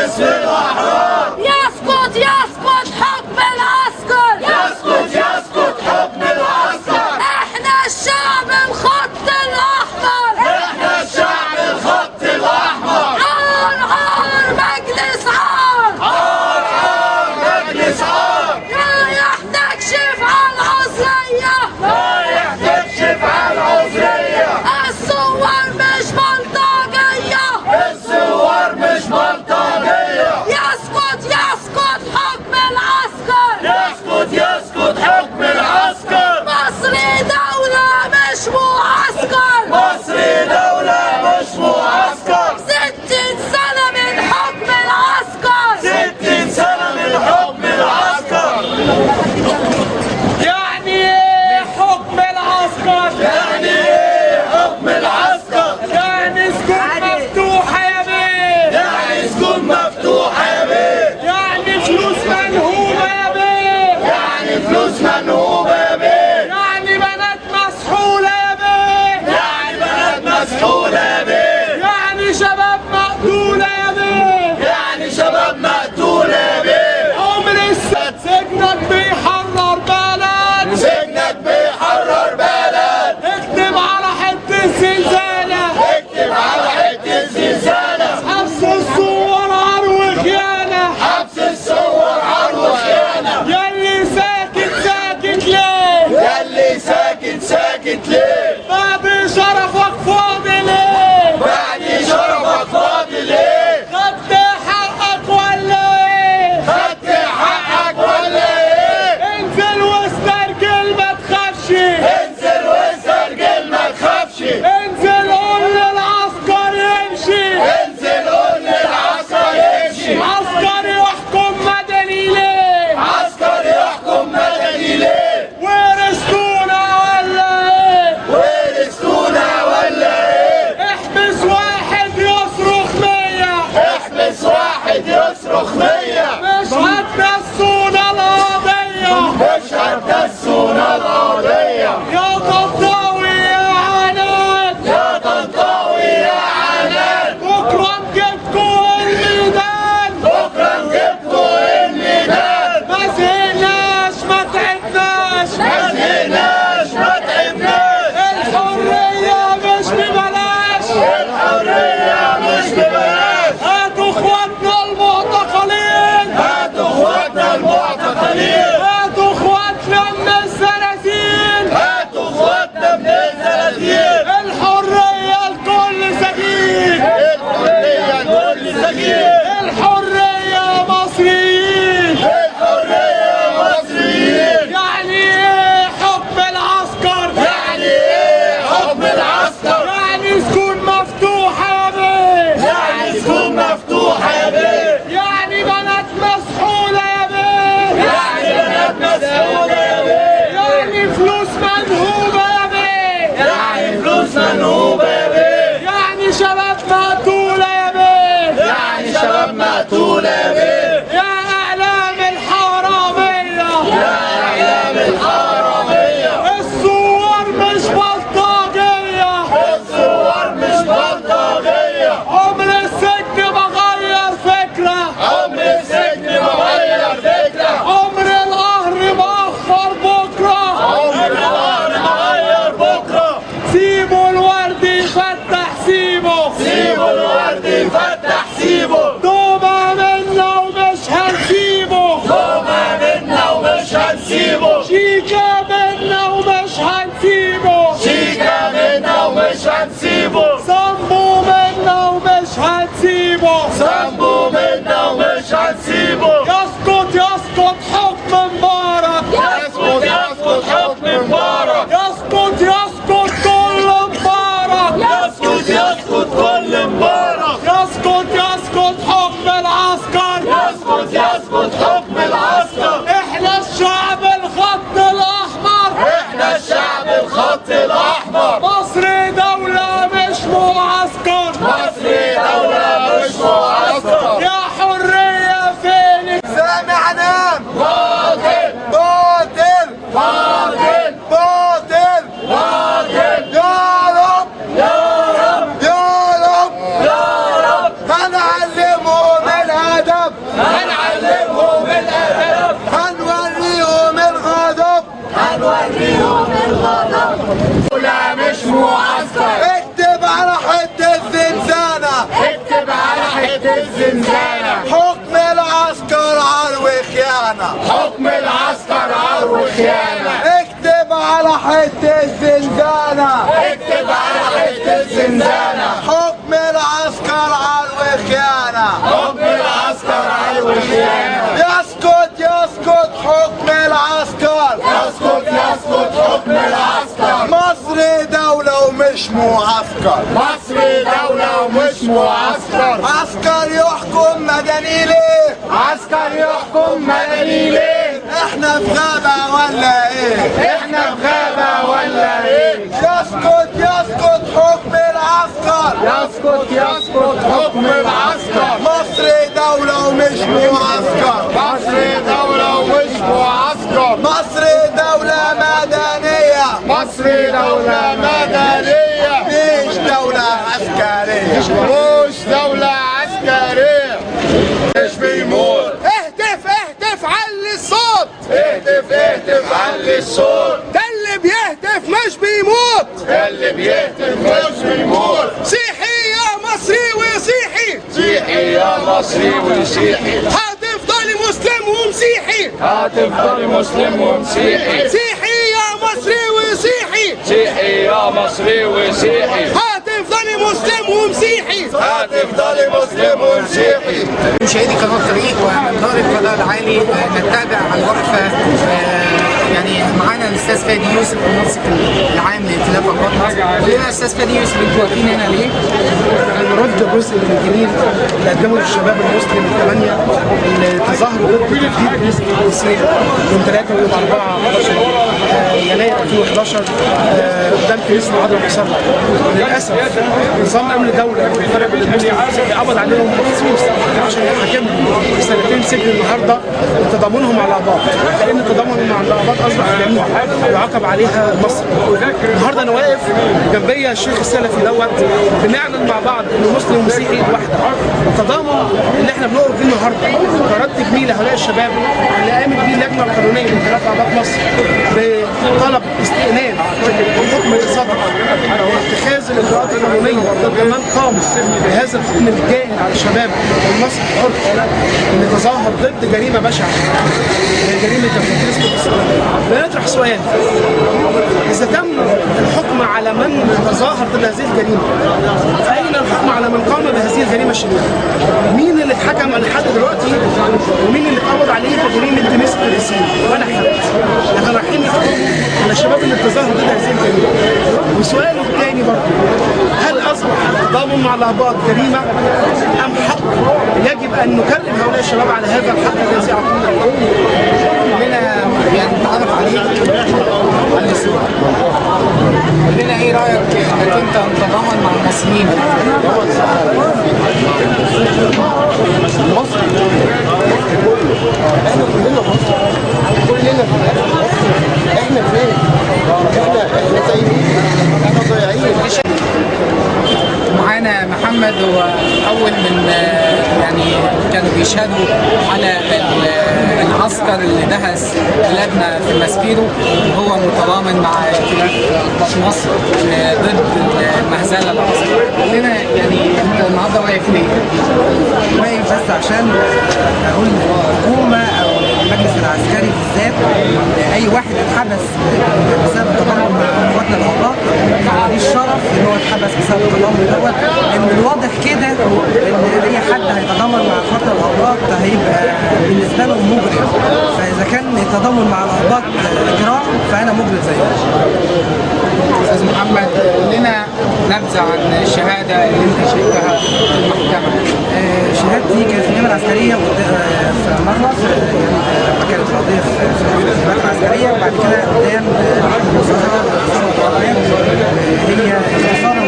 باسم الأحرار. يسقط يسقط حكم العسكر، يسقط يسقط حكم العسكر. احنا الشعب الخط الأحمر، احنا الشعب الخط الأحمر. عار عار مجلس عار، عار عار مجلس عار. رايح تكشف على العذرية، رايح تكشف على العذرية. الصور مش بلطجية، الصور مش بلطجية. يسقط يسقط حكم العسكر، يسقط يسقط حكم العسكر. مصر دولة مش معسكر، مصر دولة مش معسكر. 60 سنة من حكم العسكر، 60 سنة من حكم العسكر. يعني ايه حكم العسكر؟ يعني ايه حكم العسكر؟ يعني سجون مفتوحة يا بيه، يعني سجون مفتوحة يا بيه، يعني فلوس منهوبة يا بيه، يعني فلوس منهوبة يا بيه، يعني بنات مسحولة يا بيه، يعني بنات مسحولة يا بيه، يعني شباب مقتولة يا بيه، يعني شباب مقتولة يا بيه. عمر سجنك بيحرر بلد، سجنك بيحرر بلد. اكتب على حتة زنزانة، اكتب على حتة زنزانة. حبس الصور عار وخيانة، حبس الصور عار وخيانة. ياللي ساكت ساكت ليه؟ ياللي ساكت ساكت ليه؟ بعد شرفك فاضي ليه؟ بعد شرفك فاضي ليه؟ خدت حقك ولا ايه؟ خدت حقك ولا ايه؟ انزل واسترجل ما تخافش، انزل واسترجل ما تخافش. انزل قول للعسكر يمشي، انزل قول للعسكر يمشي. عسكر يحكم مدني ليه؟ عسكر يحكم مدني ليه؟ ورثتونا ولا ايه؟ ورثتونا ولا ايه؟ احبس واحد يصرخ 100، احبس واحد يصرخ 100. مش هتنسونا القضية، مش هتنسونا القضية. يا طنطاوي يا عناد، يا طنطاوي يا عناد، بكرة نجيبكوا الميدان، بكرة نجيبكوا الميدان. ما زهقناش ما تعبناش، ما زهقناش ما تعبناش. الحرية مش ببلاش، الحرية مش ببلاش. هاتوا اخواتنا المعتقلين، هاتوا اخواتنا المعتقلين، هاتوا اخواتنا من الزنازين، هاتوا اخواتنا من الزنازين. الحرية لكل سجين، الحرية لكل سجين. الحرية مصريين، الحرية مصريين. يعني ايه حكم العسكر؟ يعني ايه حكم العسكر؟ يعني سجون مفتوحة يا بيه، يعني سجون مفتوحة يا بيه، يعني بنات مسحولة يا بيه، يعني بنات مسحولة يا بيه، يعني فلوس منهوبة يا بيه، يعني فلوس منهوبة يا بيه، يعني شباب مقتولة يا بيه، يعني شباب مقتولة يا بيه. يا إعلام الحرامية، يا إعلام الحرامية، الصور مش بلطجية، الصور مش بلطجية. عمر السجن ما غير فكرة، عمر السجن ما غير فكرة، عمر القهر ما أخر بكرة، عمر القهر ما غير بكرة. سيبوا الورد يفتح سيبه، سيبوا الورد يفتح سيبه. دوبة منا ومش هنسيبه، دوما منا ومش هنسيبه. شيكا منا ومش هنسيبه، شيكا منا ومش هنسيبه. صنبو منا ومش هنسيبه، سامبو منا ومش هنسيبه. يسقط يسقط حكم مبارك، يسقط يسقط حكم مبارك. يسقط يسقط كل مبارك، يسقط يسقط كل مبارك. يسقط يسقط حكم العسكر، يسقط يسقط حكم العسكر. احنا الشعب الخط الاحمر، احنا الشعب الخط الاحمر. مصر دولة مش معسكر، مصر دولة مش معسكر. يا حرية فينك؟ سامي عنان باطل باطل باطل باطل. باطل. يا رب يا رب يا رب يا رب. هنعلمهم الهدف. زنزانة. حكم العسكر عار وخيانة، حكم العسكر عار وخيانة. اكتب على حتة زنزانة، اكتب على حتة زنزانة. حكم العسكر عار وخيانة، حكم العسكر عار وخيانة. يسقط يسقط حكم العسكر، يسقط يسقط حكم العسكر. مصر دولة ومش معسكر، مصر دولة ومش معسكر. عسكر يحكم مدني ليه؟ عسكر يحكم مدني ليه؟ احنا في غابة ولا ايه؟ احنا في غابة ولا ايه؟ يسقط يسقط حكم العسكر، يسقط يسقط حكم العسكر. مصر دولة ومش معسكر، مصر دولة ومش معسكر. مصر دولة مدنية، مصر دولة مدنية، مش دولة عسكرية، مش دولة عسكرية. مش بيموت. اهتف اهتف علي الصوت، اهتف اهتف علي الصوت. ده اللي بيهتف مش بيموت، ده اللي بيهتف مش بيموت. صيحي يا مصري وصيحي، صيحي يا مصري وصيحي، هتفضلي مسلم ومسيحي، هتفضلي مسلم ومسيحي. صيحي يا مصري وصيحي، صيحي يا مصري وصيحي، هتفضلي مسلم ومسيحي، هتفضلي مسلم ومسيحي. مشاهدي قناة طريق ومن دار القضاء العالي نتابع الوقفة. يعني معانا الأستاذ فادي يوسف المنسق العام لائتلاف أقباط مصر. قول لنا أستاذ فادي يوسف، أنتوا واقفين هنا ليه؟ نرد جزء من الجميل اللي قدمه للشباب المسلم الثمانية اللي تظاهروا ضد تجديد كنيسة القديسين يوم 3 ويوم 4 11 يناير 2011 قدام كنيسة العذراء المسرة. للأسف نظام أمن الدولة والفرق المسلم قبض عليهم مخصوص عشان يحاكمهم سنتين سجن النهارده لتضامنهم مع الأقباط، لأن التضامن مع الأقباط أصبح جريمة يعاقب عليها مصر. النهارده أنا واقف جنبيا الشيخ السلفي دوت، بنعلن مع بعض إنه مسلم ومسيحي واحدة. التضامن اللي احنا بنقف فيه النهارده كرد جميل لهؤلاء الشباب اللي قامت بيه اللجنة القانونية لائتلاف أقباط مصر بطلب استئناف الحكم الصادر واتخاذ الاجراءات القانونية ضد من قام بهذا الحكم الجائر على الشباب المصري الحر اللي تظاهر ضد جريمة بشعة، جريمة تفجير الاسلام. بنطرح سؤال: اذا تم الحكم على من تظاهر ضد هذه الجريمة، فاين الحكم على من قام بهذه الجريمة الشنيعة؟ مين اللي اتحكم لحد دلوقتي ومين اللي اتقبض عليه في جريمة كنيسة القديسين؟ ولا حد. احنا رايحين نحكم على الشباب اللي تظاهروا ضد هذه الجريمة. والسؤال الثاني برضه: هل اصبح التضامن مع الاقباط جريمة ام حق يجب ان نكرم هؤلاء الشباب على هذا الحق الذي اعطونا؟ قول لنا يعني نتعرف عليك على الصورة. قول لنا ايه رايك انك انت متضامن مع المصريين؟ مصر كله، احنا كلنا مصر، كلنا في الاخر مصر. احنا فين؟ احنا تايهين، احنا ضايعين. معانا محمد، هو اول من يعني كانوا بيشهدوا على العسكر اللي دهس بلادنا في ماسبيرو، وهو متضامن مع ائتلاف أقباط مصر ضد المهزلة اللي حصلت. قول لنا يعني انت النهارده واقف ليه؟ واقف بس عشان اقول للحكومة او المجلس العسكري بالذات، اي واحد اتحبس بسبب التضامن مع اخواتنا الاقباط ليه الشرف ان هو اتحبس بسبب التضامن دوت، لان الواضح كده ان اي حد هيتضامن مع اخواتنا الاقباط هيبقى بالنسبة لهم مجرم، فاذا كان التضامن مع الاقباط اجرام فانا مجرم زيهم. استاذ محمد، قول لنا نبذه عن الشهادة اللي انت شهدتها في المحكمة. شهادتي كانت في النيابة العسكرية في مرة، لما كانت القضية في النيابة العسكرية، وبعد كده قدام المستشار هي اختصارا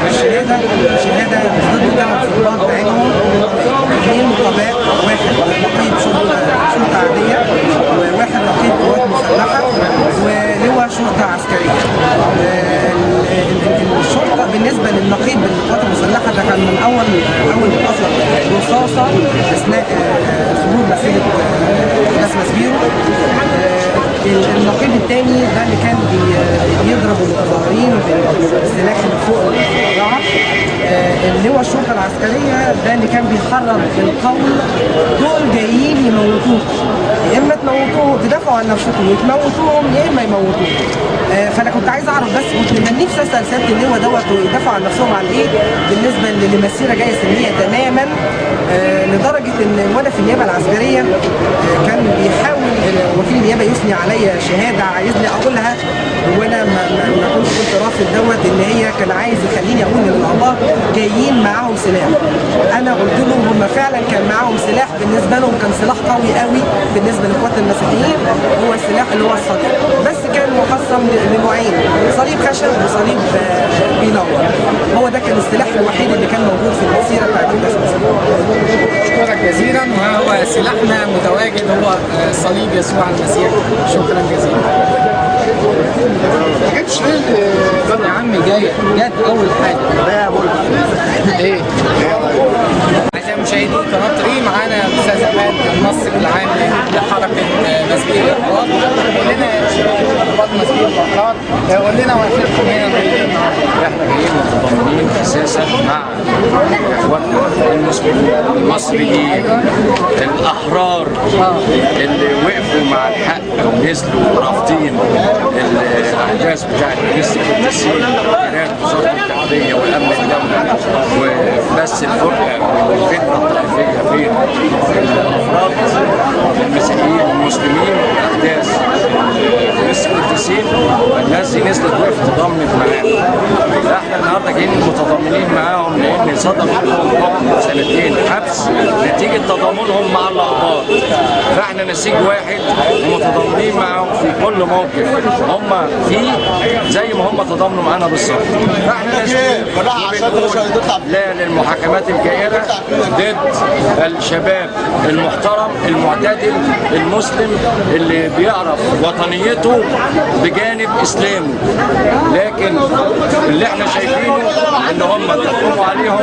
الشهادة، شهادة ضد ثمان ضباط بعينهم، اثنين نقباء، واحد نقيب شرطه عادية، وواحد نقيب قوات مسلحة، ولواء شرطه عسكرية. الشرطة بالنسبة للنقيب بالقوات المسلحة ده كان من اول اطلق رصاصة اثناء خروج مسيره احداث ماسبيرو. النقيب الثاني ده اللي كان بيضرب المتظاهرين بالسلاح اللي فوق القاعة. اللواء الشرطة العسكرية ده اللي كان بيحرض بالقول دول جايين يموتوكم، يا اما تموتوهم تدافعوا عن نفسكم وتموتوهم يا اما يموتوكم. فانا كنت عايز اعرف بس، كنت كان نفسي اسال سيادة اللواء دوت ويدافعوا عن نفسهم عن ايه بالنسبة لمسيره جاية سلمية تماما، لدرجة ان وانا في النيابة العسكرية كان بيحاول وكيل النيابة يثني عليا شهادة عايزني اقولها، وانا ما كنت رافض دوت، ان هي كان عايز يخليني اقول ان القضاة جايين معاهم سلاح. انا قلت لهم هم فعلا كان معاهم سلاح، بالنسبة لهم كان سلاح قوي قوي بالنسبة لاخواتنا المسيحيين، هو السلاح اللي هو الصليب، بس كان مقسم لنوعين، صليب خشب وصليب بينور. هو ده كان السلاح الوحيد اللي كان موجود في المسيرة بتاعت الناس. اشكرك جزيلا، وهو سلاحنا متواجد هو صليب يسوع المسيح. شكرا جزيلا. ما جتش ليه يا عم؟ جاي جت اول حاجة. ايه؟ اعزائي مشاهدي قناة ري، معانا الاستاذ عماد المنسق العام لحركة مسبير الاحرار. قول لنا اخبار مسبير الاحرار، قول لنا وقفتكم هنا النهارده. احنا جايين متضامنين اساسا مع اخواتنا المسلمين المصريين الاحرار اللي وقفوا مع الحق ونزلوا رافضين الاحداث بتاعت كنيسة القديسين، قرار وزارة الداخلية والامن الدولي، وبس الفرقة والفتنة الطائفية بين الافراد المسيحيين والمسلمين واحداث كنيسة القديسين. الناس دي نزلت وقفت تضامنت معانا. احنا النهارده جايين متضامنين معاهم لان صدر لهم حكم سنتين حبس نتيجة تضامنهم مع الاقباط. فاحنا نسيج واحد ومتضامنين معاهم في كل موقف هم فيه، زي ما هم تضامنوا معانا بالظبط. فاحنا لا للمحاكمات الجائرة ضد الشباب المحترم المعتدل المسلم اللي بيعرف وطنيته بجانب اسلامه، لكن اللي احنا شايفينه ان هم تحكموا عليهم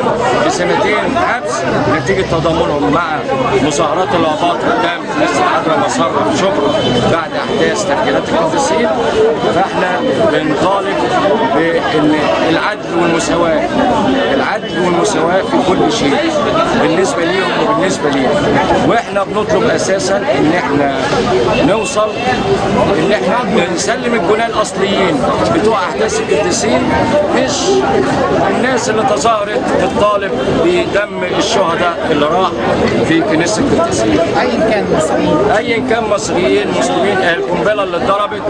بسنتين حبس نتيجة تضامنهم مع مظاهرات الاقباط قدام كنيسة العذراء مسار شبرا بعد احداث تفجيرات القديسين. فاحنا بنطالب بان العدل والمساواة، العدل والمساواة في كل شيء بالنسبة ليهم وبالنسبة لينا. واحنا بنطلب اساسا ان احنا نوصل ان احنا نسلم الجناه الاصليين بتوع احداث القديسين، مش الناس اللي تظاهرت بتطالب بدم الشهداء اللي راح في كنيسة القديسين، ايا كان مصريين، ايا كان مصريين مسلمين. القنبلة اللي اتضربت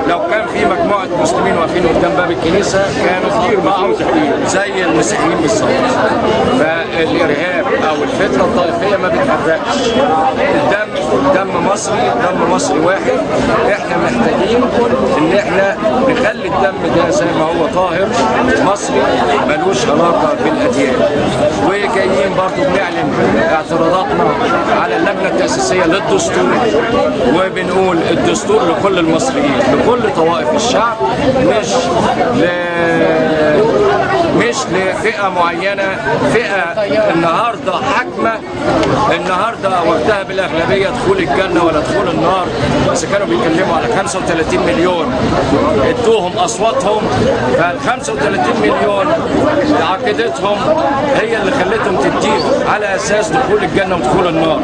لو كان في مجموعة مسلمين واقفين قدام باب الكنيسة كانوا اتقطعوا زي المسيحيين بالظبط. فالارهاب او الفتنة الطائفية ما بتفرقش، الدم دم مصري، دم مصري واحد. احنا محتاجين ان احنا نخلي الدم ده زي ما هو طاهر مصري ملوش علاقة بالاديان. وجايين برضو بنعلن اعتراضاتنا على اللجنة التاسيسية للدستور، وبنقول الدستور لكل المصريين لكل طوائف الشعب، مش لفئة معينة. فئة النهارده حاكمه، النهارده وقتها بالاغلبيه دخول الجنة ولا دخول النار، بس كانوا بيتكلموا على 35 مليون ادوهم اصواتهم، فال 35 مليون عقيدتهم هي اللي خلتهم تديهم على اساس دخول الجنة ودخول النار،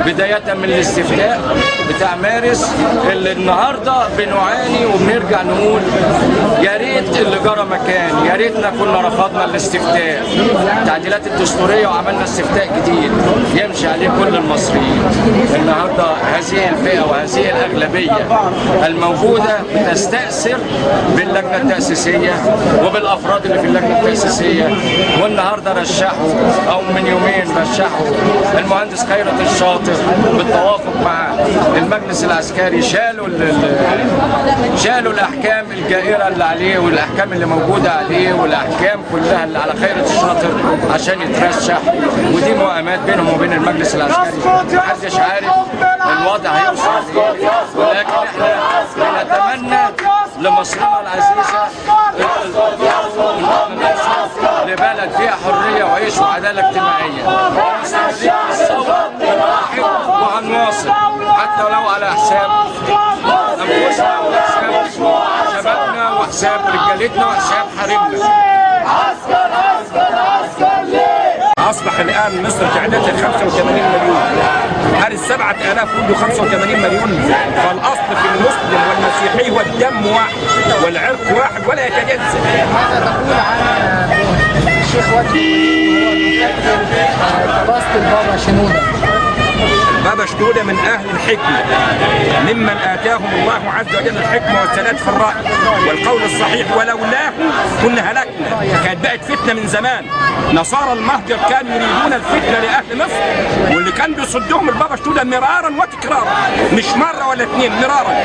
بداية من الاستفتاء بتاع مارس اللي النهارده بنعاني وبنرجع نقول يا ريت اللي جرى مكان، يا ريتنا كنا رفضنا الاستفتاء، التعديلات الدستورية وعملنا استفتاء جديد يمشي عليه كل المصريين. النهارده هذه الفئة وهذه الاغلبية الموجودة بتستأثر باللجنه التاسيسية وبالافراد اللي في اللجنة التاسيسية، والنهارده رشحوا او من يومين رشحوا المهندس خيرت الشاطر بالتوافق مع المجلس العسكري، شالوا الاحكام الجائرة اللي عليه والاحكام اللي موجودة عليه والاحكام كلها اللي على خيرت الشاطر عشان يترشح، ودي مؤامات بينهم وبين المجلس العسكري، محدش عارف الوضع هيوصل لايه، ولكن احنا بنتمنى لمصرنا العزيزة لبلد فيها حرية وعيش وعداله اجتماعية. الثورة راحت وهنواصل حتى لو على حساب انفسنا. بلدنا وحساب حريمنا. عسكر عسكر عسكر ليه؟ أصبح الآن مصر تعدادها 85 مليون، هل 7000 ولدوا 85 مليون؟ فالأصل في المسلم والمسيحي هو الدم واحد والعرق واحد ولا يتجزأ. ماذا تقول عن الشيخ وجدي قداسة البابا شنودة؟ البابا شنودة من أهل الحكمة، ممن آتاهم الله عز وجل الحكمة والسداد في الرأي والقول الصحيح، ولولاه كنا هلكنا، كانت بقت فتنة من زمان. نصارى المهجر كانوا يريدون الفتنة لأهل مصر، واللي كان بيصدهم البابا شنودة مرارا وتكرارا، مش مرة ولا اتنين، مرارا.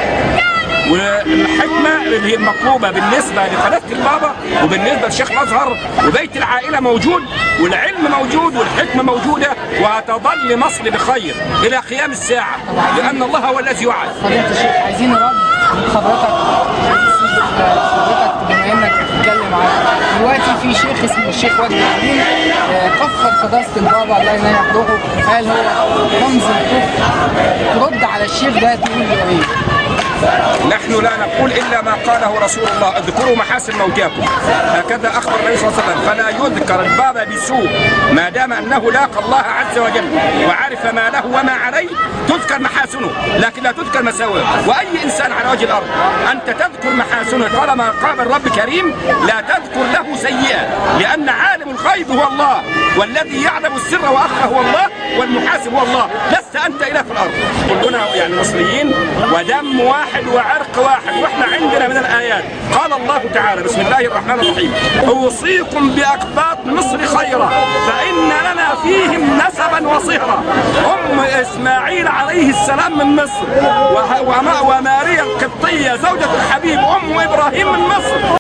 والحكمة اللي هي المطلوبة بالنسبة لقناة البابا وبالنسبة لشيخ الأزهر، وبيت العائلة موجود والعلم موجود والحكمة موجودة، وهتظل مصر بخير إلى قيام الساعة، لأن الله هو الذي وعد. فضيلة الشيخ، عايزين رد حضرتك بما إنك بتتكلم عن دلوقتي في شيخ اسمه الشيخ وجدي عليم كفر قداسة البابا الله ينيح روحه، قال هو رمز الكفر. ترد على الشيخ ده تقول له إيه؟ نحن لا نقول إلا ما قاله رسول الله، اذكروا محاسن موتاكم، هكذا أخبر النبي صلى الله عليه وسلم. فلا يذكر البابا بسوء ما دام أنه لاقى الله عز وجل وعرف ما له وما عليه، تذكر محاسنه لكن لا تذكر مساوئه. وأي إنسان على وجه الأرض أنت تذكر محاسنه طالما قابل رب كريم، لا تذكر له سيئة، لأن عالم الغيب هو الله، والذي يعلم السر وأخفى هو الله، والمحاسب هو الله، لست أنت إله في الأرض. كلنا يعني مصريين ودم واحد وعرق واحد، واحنا عندنا من الآيات قال الله تعالى بسم الله الرحمن الرحيم: أوصيكم بأقباط مصر خيرا فإن لنا فيهم نسبا وصهرا. أم إسماعيل عليه السلام من مصر، وماريا القبطية زوجة الحبيب أم إبراهيم من مصر.